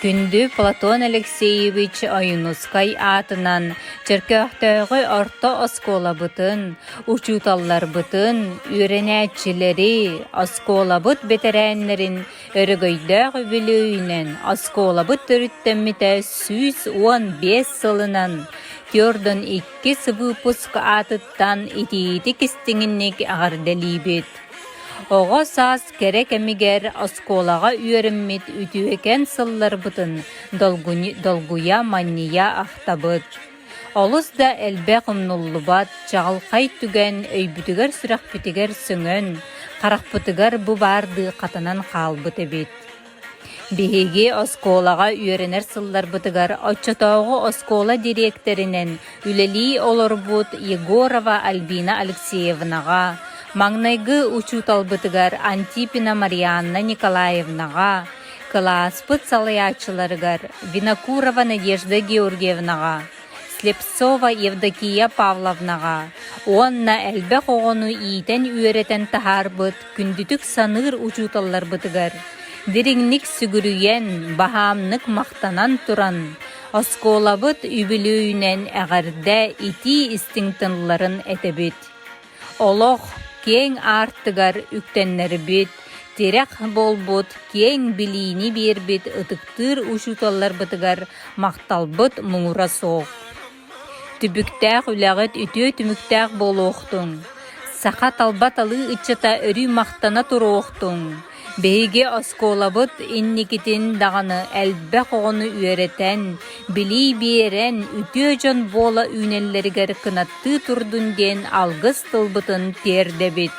Күндү Платон Алексеевич Ойуунускай аатынан Чөркөөхтөөҕү орто оскуолабытын, учууталларбытын, үөрэнээччилэри, оскуолабыт бэтэрээннэрин өрөгөйдөөх үбүлүөйүнэн оскуолабыт төрүттэммитэ 115 сылынан түөртүн иккис выпуск аатыттан итиитик истиҥник эҕэрдэлиибит. Оҕо саас кэрэ кэмигэр оскуолаҕа үөрэммит үтүөкэн сылларбытын долгуйа манньыйа ахтабыт. Олус да элбэх умнуллубат чаҕылхай түгэн өйбүтүгэр-сүрэхпитигэр сөҥөн, харахпытыгар бу баардыы хатанан хаалбыт эбит. Биһиги оскуолаҕа үөрэнэр сылларбытыгар оччотооҕу оскуола дириэктэринэн үлэлии олорбут Егорова Альбина Алексеевнаҕа, маҥнайгы учууталбытыгар Антипина Марианна Николаевнаҕа, кылааспыт салайааччыларыгар Винокурова Надежда Георгиевнаҕа, Слепцова Евдокия Павловнаҕа уонна элбэх оҕону иитэн-үөрэтэн таһаарбыт күндүтүк саныыр учууталларбытыгар дириҥник сүгүрүйэн, баһаамнык махтанан туран, оскуолабыт үбүлүөйүнэн эҕэрдэ итии истиҥ тылларын этэбит. Олох киэҥ аартыгар үктэннэрбит, тирэх буолбут, киэҥ билиини биэрбит ытыктыыр учууталларбытыгар махталбыт муҥура суох. Түбүктээх үлэҕит үтүө түмүктээх буолуохтун, саха талба талыы ыччата өрүү махтана туруохтун! Биһиги оскуолабыт инникитин даҕаны элбэх оҕону үөрэтэн, билии биэрэн, үтүө дьон буола үүнэллэригэр кынаттыы турдун диэн алгыс тылбытын тиэрдэбит.